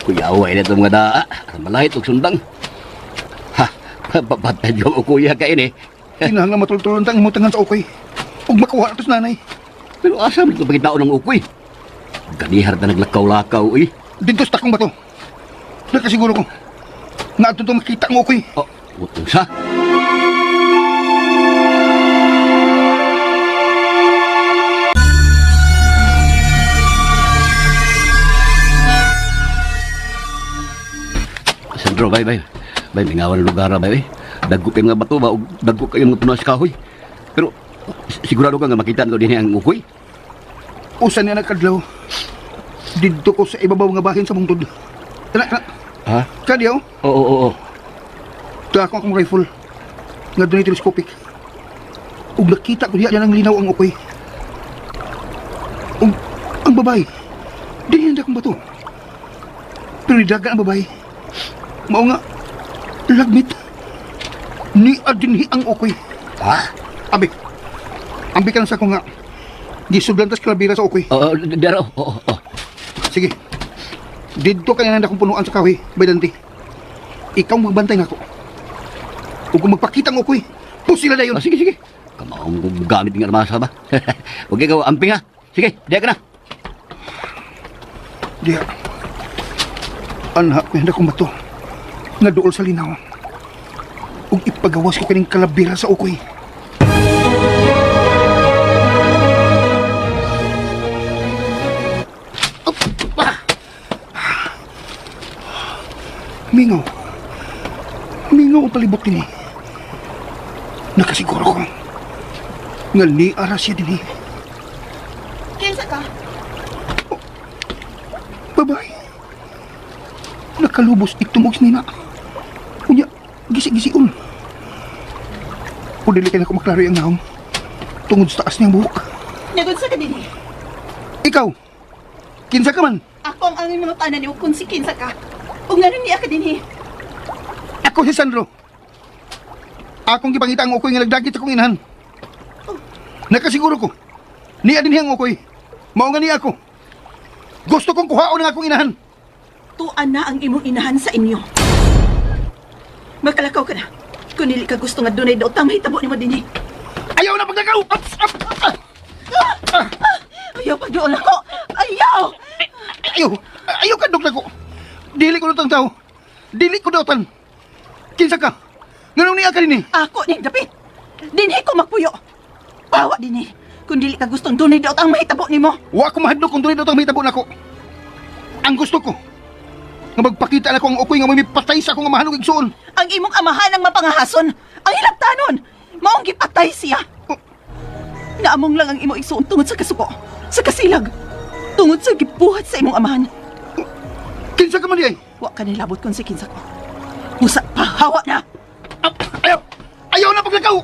Kuya, away na itong mga daa. Malahit og sundang. Ha, papatay yung ukuya ka ini. Kinahanglan matultulon tang imutangan sa ukoy. Ug makuha na to sa nanay. Pero asa man ito pagkitao ng ukoy? Ganihar na naglakaw-lakaw, uy. Dito sa takong bato. Nakasiguro ko. Nga ato to makita ang ukoy. Oh, utong sa. Sandro, bay, bay. Bay, may ngawan ng lugar, bay, bay. Dagko kayo mga bato ba, o dagko kayo mga puno sa kahoy. Pero, sigurado ka nga makita na din ang ukoy. Usa niya nagkadlaw. Didto ko sa ibabaw nga bahin sa bungtod. Kana, kana. Ha? Kadiyaw. Oo, oo, oo. Dako akong rifle. Nga dunay telescopic. Ug nakita ko diya ang linaw ang ukoy. Ug ang babae. Dili na akong bato. Pero nidaga ang babae. Mao nga lagmit. Ni adinhi ang ukoy. Ha? Abi. Ambi ka na sa ko nga. Gisudlan tas kalabira sa ukoy. Oo, dero. Oo, oo. Sige. Didto kaya na akong punuan sa kahoy, Baydante. Ikaw magbantay nako. Ug kung magpakita ang ukoy, pusila dayon. Oh, sige, sige. Kamaong kong gamit ng armasa ba? Huwag ikaw, amping ha. Sige, diya ka na. Diya. Anha ko hindi akong bato. Nga duol sa linaw. Ug ipagawas ko kining kalabira sa ukoy. Mingaw. Mingaw ang palibot kini. Nakasiguro ko. Nga ni ara siya dinhi. Kinsa ka? Babae. Nakalubos itumog nina. Unya, gisi-gisiun. O dili kay nako maklaro ang naong. Tungod sa taas niyang buhok. Nagun sa ka dinhi. Ikaw, kinsa ka man? Ako ang angin mga tanan nimo kung si kinsa ka. Ug ngano niya ka dinhi? Ako si Sandro. Akong gipangita ang ukoy nga nagdagit akong inahan. Nakasiguro ko. Niya din ang ukoy. Mao nga niya ako. Gusto kong kuhaon ang akong inahan. Tuan na ang imong inahan sa inyo. Makalakaw ka na. Kung dili ka gusto nga dunay daw tang hitabo nimo dinhi. Ayaw na paglakaw! Up, up, up. Ayaw pagduol ako. Ayaw! Ayaw! Ayaw ka, dok ko. Dili ko nutang tao. Dili ko dautan. Kinsa ka? Nganong niya ka din eh? Ako ning dapit. Dinhi ko magpuyo. Bawa dinhi. Kung dili ka gustong dunay daw ang mahitabo nimo. Wa ko mahadlok kung dunay daw mahitabo nako. Ang gusto ko, nga magpakita na ko ang ukoy nga may patay sa akong amahan ug igsuon. Ang imong amahan ang mapangahason. Ang hilabtanon. Maong gipatay siya. Oh. Naamong lang ang imong igsuon tungod sa kasuko, sa kasilag, tungod sa gibuhat sa imong amahan. Kinsa ka man di ay? Wa ka nilabot kung si kinsa ko. Usa pa, hawa na! Ayaw! Ayaw na paglakaw!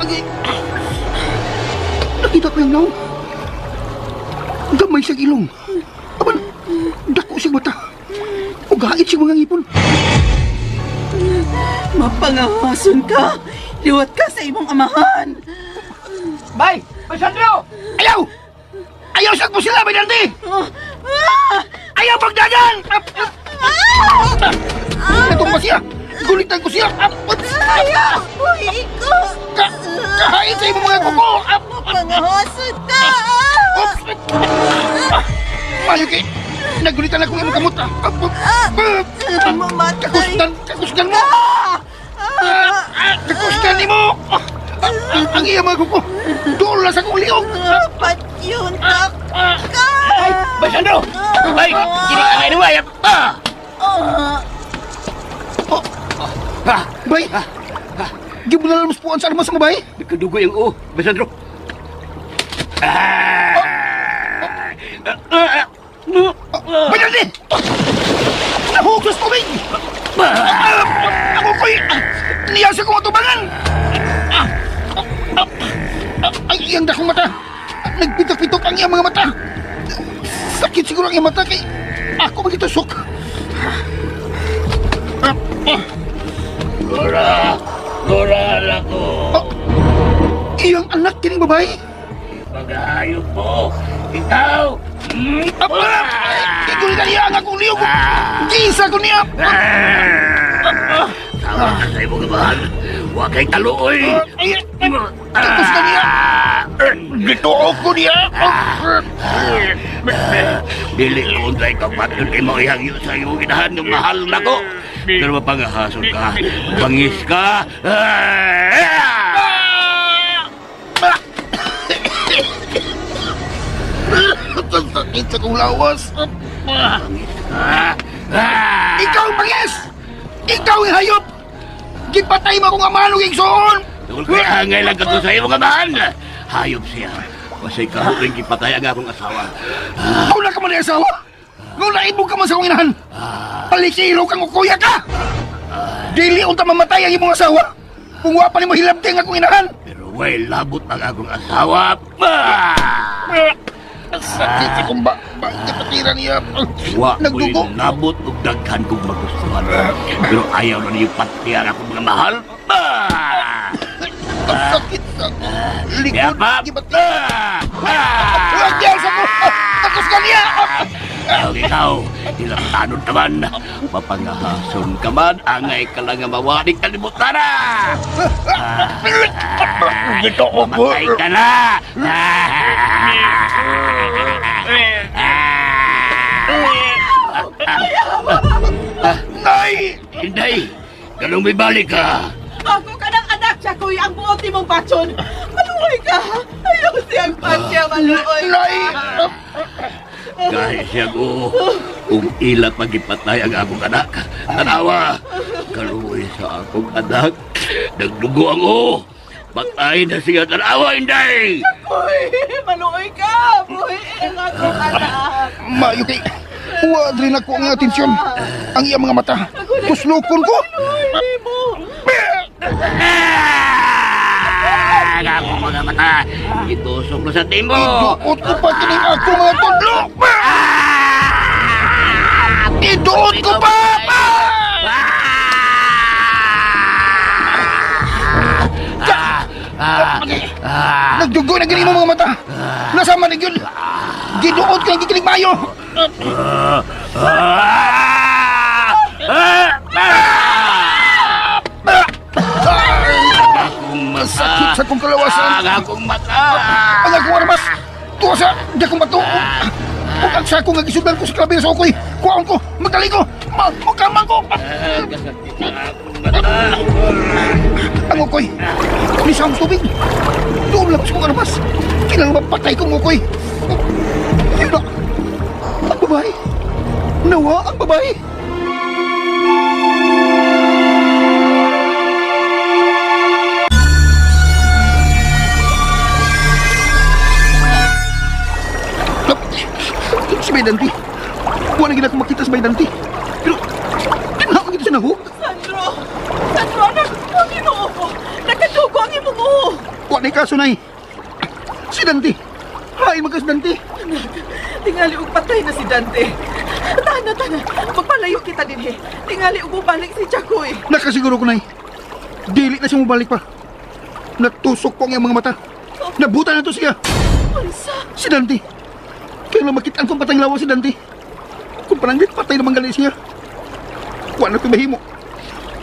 Ang kay nakita ko yung naong. Gamay siyang ilong. Apan, dako siyang mata. Ug hait siyang mga ngipon. Mapangahason ka! Liwat ka sa imong amahan! Bay! Bay Sandro! Ayaw! Ayaw sa sila, Bay Dante! Ayaw pagdagan! Natumba siya! Gulitan ko siya! Ayaw! Uy, ikaw! Kahait sa imong mga kuko! Mapangahason ka! Mayo kay nagulitan ako imong kamot. Mamatay Kakusdan, kakusdan mo! Kakusdan nimo! Ang iya mga kuko! Doon lang sa akong liog! Patyon ka! Ay, Bay Sandro! Bay, kini ang ino ay. Ah! Ah! Bay! Gibulal mo puan sa armas mo, bay! Nagkadugoy ang oo, Bay Sandro. Ah! Ah! Bay Dante! Nahugos sa tubig! Ako ko'y niya sa kong atubangan! Ang iyang dakong mata! Nagpitok-pitok ang iyang mga mata! Sakit siguro ang iyang mata kay ako magitusok! Gora! Gora na ko! Iyang anak kining babae! Pag-aayop mo! Ikaw! Apa! Igulitan niya ang akong liyog! Gisa ko niya! Tawa ka sa imong amahan. Wa kay taluoy. Ay, Tapos na niya! Gituo ko niya! Dili ko untay kapatid kay mo ihagyo sa imong ginahan ng mahal nako. Pero mapangahason ka, bangis ka. Ang sakit sa kong lawas! Ikaw ang bangis! Ikaw ang hayop! Gipatay mo akong amahan ug igsoon! Tungkol kay angay lang kato sa imong amahan. Hayop siya. Wasay kahuling gipatay ang akong asawa. Wala ka man asawa! Wala ibog ka man sa akong inahan! Palikiro kang ukuya ka! Dili unta mamatay ang imong asawa! Kung wa pa nimo hilabti ang akong inahan! Pero way labot ang akong asawa. Sakit sa akong ba... ba kapatiran niya. Wa ko'y Nagdugo. labot ug daghan kong magustuhan. Pero ayaw na niyo patihan akong mga mahal. Ang sakit sa akong likod. Kaya pa. Gipatay. Lagyan sa ko! Takos ka niya! Ang ikaw, ilang tanod naman. Mapangahason ka man, angay ka lang nga mawaning kalimutan na. Gito ko po. Mamatay ka na! Nay! Inday, ganong may balik ka. Ako ka ng anak siya, kuya, ang buot ni mong patyon! Maluoy ka! Ayaw siyang patya, maluoy ka! Nay! Kahit siya ko, ug ila pagipatay ang akong anak. Tanawa, kaluoy sa akong anak. Nagdugo ang o. Patay na siya, tanawa, Inday! Uy, maluoy ka! Buhi ang akong anak! Mayo kay... Wa rin ako ang atensyon. Ang iyang mga mata. Tuslukon ko! Maluoy mo! Ah! Ang akong mga mata, itusok na sa timo. Iduot ko pa kining ako mga tudlo! Iduot ko pa! Nagdugo na gini mo mga mata! Nasama na yun! Giduot ko ang gikilig mayo! Akong mata. Sakit sa akong kalawasan! Ang akong mata. Ang akong armas! Tuwa sa di akong bato! Ug ang sako nga gisudan ko sa klabi sa ukoy! Kuwaon ko! Magdali ko! Magkamang ko! Ang ukoy! Lisa ang tubig! Doon lang sa kong armas! Kailangan mapatay kong ukoy! Yun na! Ang babae! Nawa ang babae! Si Baydanti! Wala na akong makita sa Baydanti! Pero, tinawag ito sa nahug! Sandro! Sandro, anak! Ang ginoo ko! Nakadugo ang imong uho! Wa ni kaso, Nay. Si Dante. Hay, magkas Dante. Anak, tingali og patay na si Dante. Tana, tana, magpalayo kita dinhi. Tingali og balik si Chakoy. Nakasiguro ko, Nay. Dili na siya mabalik pa. Natusok ko ang iyang mga mata. Nabutan na to siya. Unsa? Si Dante. Kaya lang makitaan kong patang lawa si Dante. Kung pananggit, patay naman gali siya. Wa na ko'y mahimo.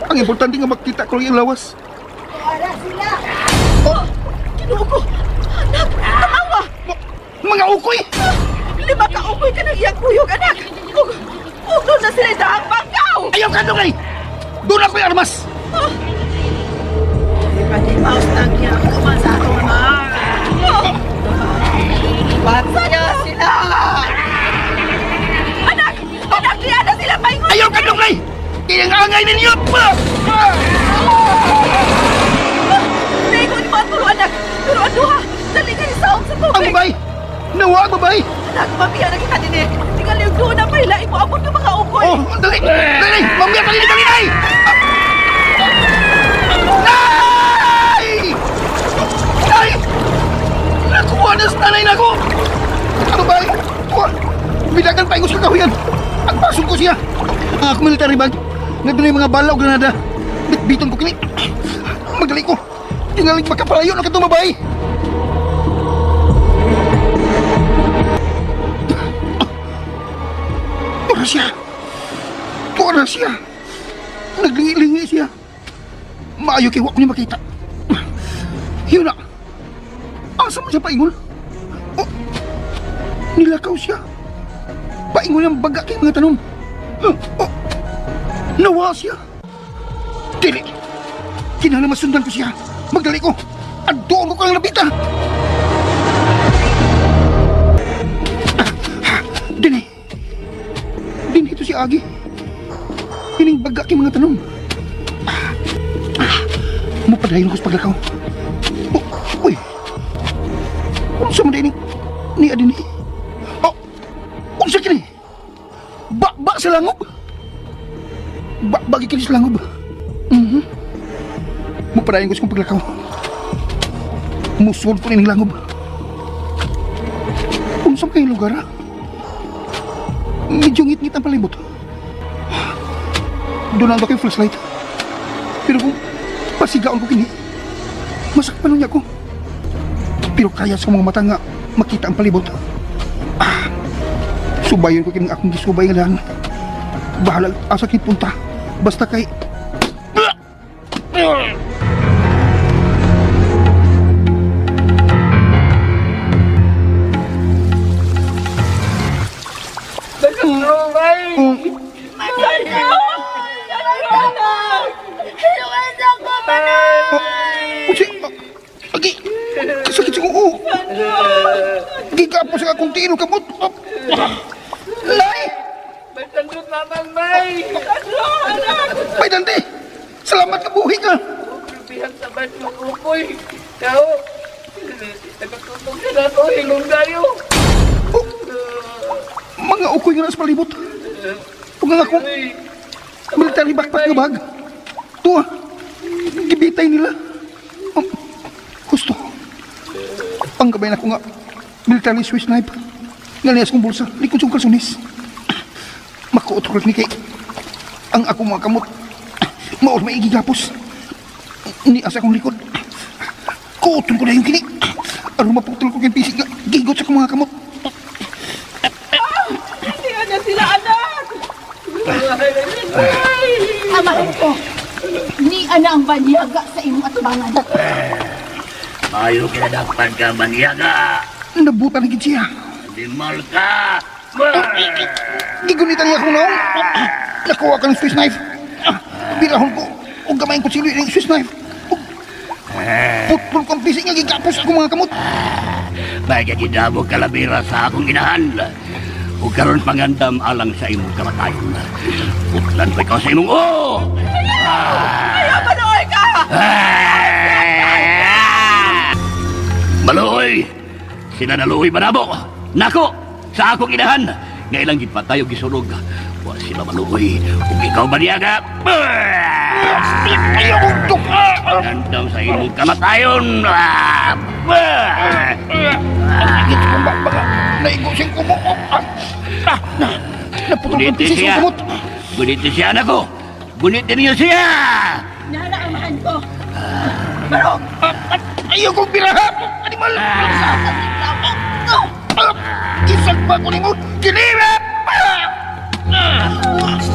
Ang importante nga makita ko lang iyang lawas. Oh, Ginoo ko. Anak, tanawa. Mga ukoy! 5 ka ukoy ka ng iyang kuyog, anak. Ug ug na sila daang bangkaw. Ayaw ka doon! Doon ako'y armas! Pataya sila! Anak! Anak, diya na sila paingon! Ayaw ka doon! Kaya ang angay ninyo! Paingon mo ang tulo, anak! Pero ang duha, dali ka saog sa Ang tubig! babae! Nawa ang babae! Anak, mabiya na kita din eh! Tingali yung doon na pahila, mo abot ng mga ukoy! Oh, dali! Dali! Mamaya ka dali! Dali! Nay! Nay! Nakuha na sa nanay na ko! Ang babae! Kuha! Bidagan pa ingos kakahuyan! Ang pasok ko siya! Ang akong military bag! Nga doon yung mga bala o granada! Bitbiton ko kini! Magdali ko! Tingaling makapalayo na katong babae! Para siya! Tuwa siya. Naglingi-lingi siya. Maayo kay wa ko niya makita. Yun na. Asa man siya paingon? Oh, nilakaw siya. Paingon ang baga kay mga tanom. Oh, nawa siya. Dili. Kinahanglan masundan ko siya. Magdali ko. At doon ko kang labita. Dili. Dili ito si Agi. Pining baga kay mga tanom. Mapadayon ko sa paglakaw. Oh, uy! Unsa man din ni adini? Oh, unsa kini? Ba sa langob? Ba kini sa langob? Mhm. Mapadayon ko sa kong paglakaw. Musul ko ning langob. Unsa man kayong lugar ah? Medyo ngit-ngit ang palibot. Doon ang yung flashlight. Pero kung pasigaon ko kini, masakpan niya ko. Pero kaya sa mga mata nga makita ang palibot. Ah, subayon ko kini akong gisubay nga daan. Bahala asa kini punta. Basta kay. Usi, agi, sakit sa kuko. Gigapo sa akong tiil kamot. Lay! Bay Dante! Salamat ka buhi ka! Bihang sa ng ukoy. Kao, nagkatutong sa nato, hilong tayo. Oh, mga ukoy nga nasa palibot. Kung nga akong military backpack nga bag. Tuwa, gibitay nila. Oh, gusto. Ang gabay na ko nga, military Swiss knife. Nga niya sa kong bulsa, likod sa kong kalsunis. Makuot ko ni kay ang ako mga kamot. Maor maigi gapos. Ni asa akong likod. Kuoton ko na yung kini. Aron maputol ko kay pisig nga gigot sa akong mga kamot. Diya na sila, anak! Amahan ko, ni ana ang banyaga sa imong atubangan. Mayo kinadakpan ka, manyaga. Nabutan na gid siya. Animal ka. Gigunitan niya akong naong. Nakuha ka ng Swiss knife. Bilahon ko. O gamayin ko silo yung Swiss knife. Putol ko ang pisig nga gigapos akong mga kamot. Bagay ginamo kalabira sa akong inahan. Ug karon pangandam alang sa imong kamatayon. Putlan ko ikaw sa imong o. Ayaw, maluoy ka! Maluoy! Sila naluoy manamo. Nako! Sa akong inahan! Nga ilang gipatay og gisunog. Wa sila maluoy. Ug ikaw maniaga. Ayaw! Nandam sa imong kamatayon. Ah! Ah! Ang sakit sa kong baka. Naigo siyang kumo. Ah, ah, na, naputol kong Guniti pisis siya. kong kumot. Guniti siya anak ko. Guniti niyo siya. Nana amahan ko. Ah, ah, ayaw kong biraha. Animal. Ah, isang ba ko nimo? Kinira!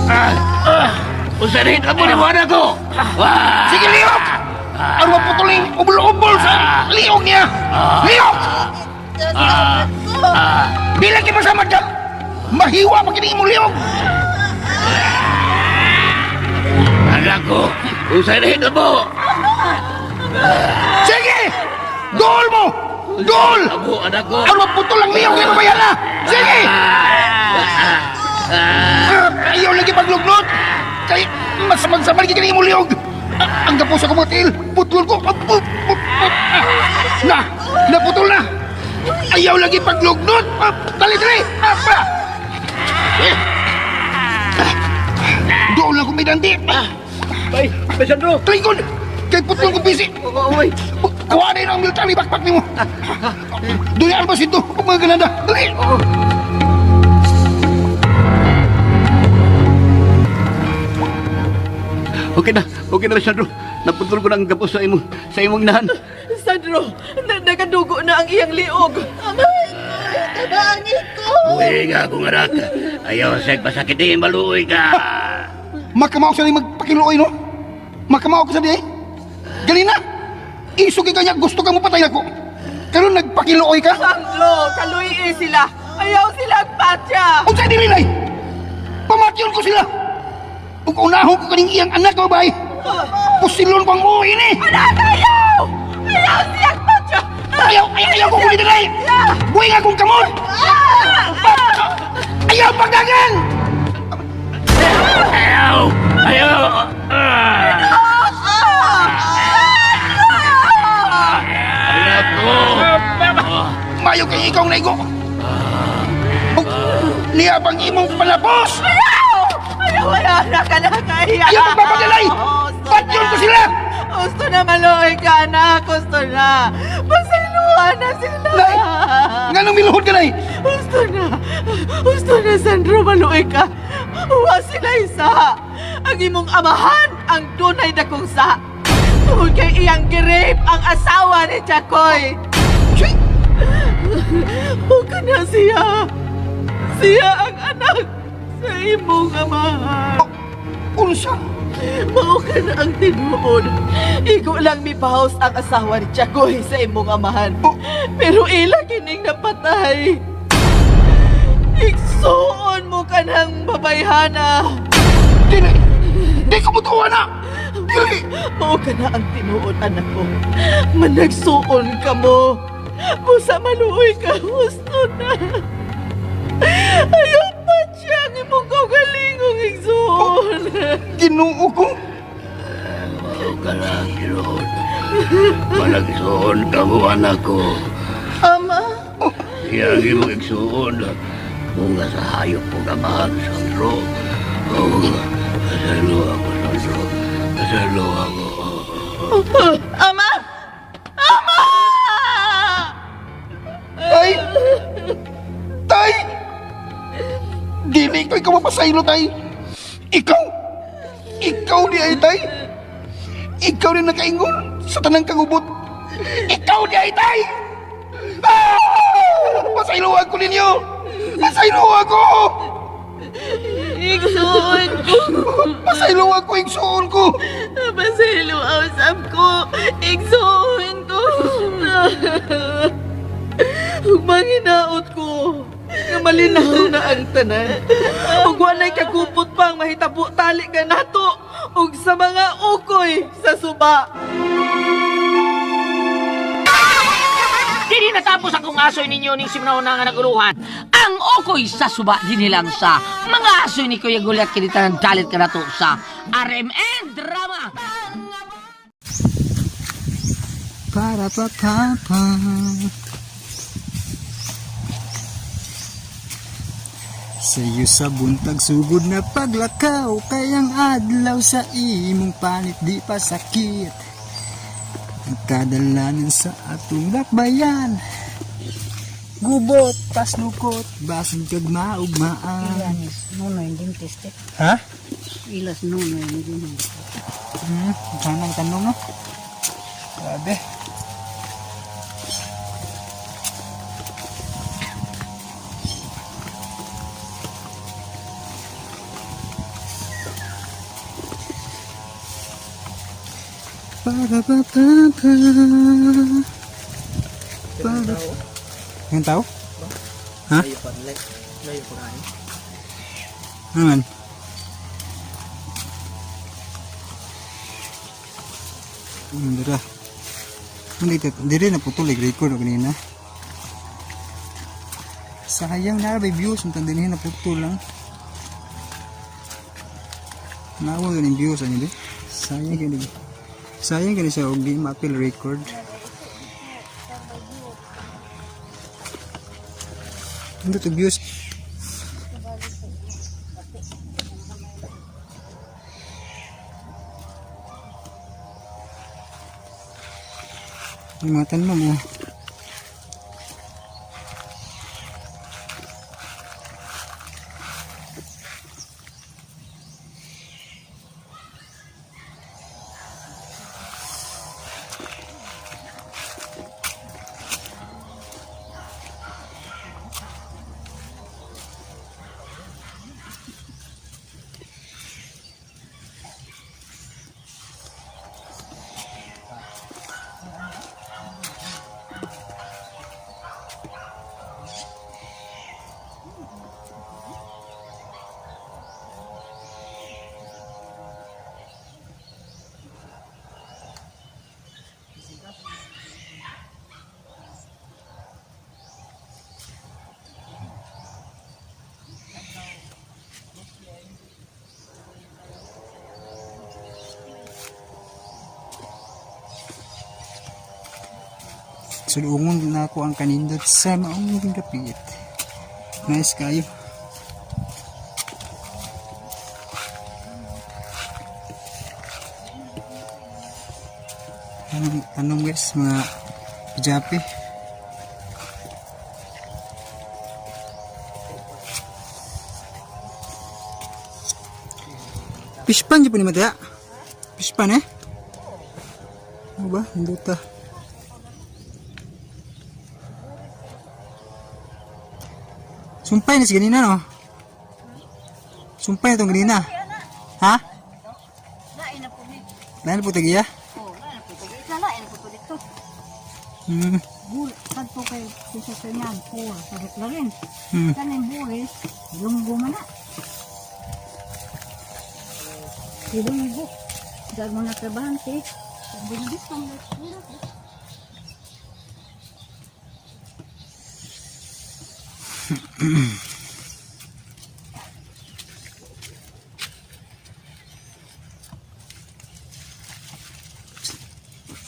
Ah, Usarin ka mo ni anak ko. Ah! Sige, liok! Ang maputol yung ubol-ubol sa liog niya! Liok! Bilang kayo masama dyan, mahiwa pa kini imong liog! Anak ko, usarin ka mo. Sige! Dool mo! Dool! Abo, anak ko. Ang maputol ang liog ni babayan na! Sige! Ah, ayaw lagi paglugnot! Kay masamang-sama lagi kini imong liog! Ah, ang gapo sa kumutil, putol ko! Ah, ah. Na! Naputol na! Ayaw lagi paglugnot! Ah, dali, dali! Ah, pa! Eh. Ah, doon lang kumidandi! Ah, Bay, Bay Sandro. Talikod! Kay putol ko bisi! Uy. Kuha na yun ang military backpack nimo! Doon yung albas ito! Huwag mga ganada! Dali! Okay na, Sandro. Naputol ko na ang gapos sa imong inahan. Sandro, na nagadugo na ang iyang liog. Amahan ko! Tabangi ko! Buhi nga akong anak. Ayaw sa pasakitin, maluoy ka. Makamao sa magpakiluoy, no? Makamao ka sa di, eh? Galina! Isog ka niya, gusto ka mo patay ako. Karon nagpakiluoy ka? Sandro, kaluyi sila. Ayaw sila ang patya. Unsa dili nay? Pamatyon ko sila. Ug unahon ko kaning iyang anak babae. Pusilon ko ang uwi ni. Anak, ayaw! Ayaw siyang patya. Ayaw, ayaw, ayaw ko kunin dinay. Buhi nga kong kamot. Ayaw pagdagan! Ayaw! Ayaw! Ah! Anak ko! Mayo kay ikaw na igo. Ug niya pang imong panapos. Ayaw! Ayaw, ayaw, anak, anak, ayaw! Ayaw pagpapadalay! Gusto Patyon na. ko sila! Gusto na maluoy ka, anak. Gusto na. Pasayloan na sila. Nay! Nganong miluhod ka nay? Gusto na. Gusto na, Sandro, maluoy ka. Wa sila isa. Ang imong amahan ang dunay dakong sa. Tungod kay iyang girape ang asawa ni Chakoy. Huwag ka na siya. Siya ang anak sa imong amahan. Unsa? Mao ka na ang tinuod. Igo lang mipahaws ang asawa ni Chakoy sa imong amahan. Oh. Pero ila kining napatay. Igsuon mo ka ng babayhana. Dili! Di ko mutuwa na! Dili! Mao ka na ang tinuod, anak ko. Managsuon ka mo. Busa maluoy ka, husto na. Ayaw pa siya ang imong kaugalingong igsuon. Ginoo ko! Huwag ka lang, Giroon. Malagsoon ka mo, anak ko. Ama, Iyang imong igsuon. Kung nga sa hayop po amahan, Sandro. Oh, kasalo ako, Sandro. Kasalo ako. Ama! Ama! Tay! Tay! Dili ko ikaw mapasaylo, tay! Ikaw! Ikaw ni ay, tay! Ikaw ni nakaingon sa tanang kagubot! Ikaw ni ay, tay! Ah! Pasayloan ko ninyo! Pasayloan ko! Igsuon ko. Pasayloan ko, igsuon ko! Pasaylo usap ko. Igsuon ko. Ug manginaot ko. Nga malinaw na ang tanan. Ug walay kagupot pang mahitabo tali ka nato. Ug sa mga ukoy sa suba. Dili natapos akong asoy ninyo ning simnauna nga naguluhan. Ang okoy sa suba dinhi lang sa mga asoy ni Kuya Gulyat kini tanan dalit ka nato sa RMN Drama. Para pa pa pa. Sayo sa buntag sugod na paglakaw kayang adlaw sa imong panit di pa sakit. Ang kadalanan sa atong lakbayan. Gubot, paslukot, basin kag maugmaan. Ilanis, nunoy, dentist eh. Ha? Ilas nunoy, dentist. Tanong tanong no? Grabe. Para pa pa pa. Para. Yung tao? Ha? Ano man? Dira. Hindi diri na putol like record og kanina. Sayang na may views untan dinhi na putol lang. Nawa ganing views ani di. Sayang kini. Sayang kini siya og di ma-appeal record. Hindi to views. Yung mga tanong mo. Sulungon na ako ang kanindot sa maong gapit. Nice kayo. Anong tanong guys, mga japi. Fish pan po ni Matya. Fish pan eh? Ano ba? Hinduta. Sumpay na si ganina no? Sumpay na itong ganina. Ha? Lain na po ni. Lain po tagiya? Oh, lain na po. Isa lain na po to dito. Bul, kadto kay sa kanyan po, sa rin. Kaning buris, lunggo man na. Ilunggo. Dahil mga trabahante, bundis pang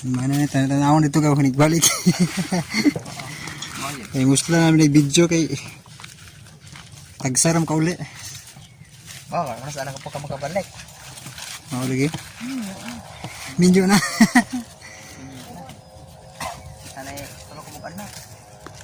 Mana na tanawon dito ka balik. Kay gusto lang namin nag-video kay tagsaram ka uli. Oh, mas anak ko pa ka makabalik. Mao lagi. Minyo na.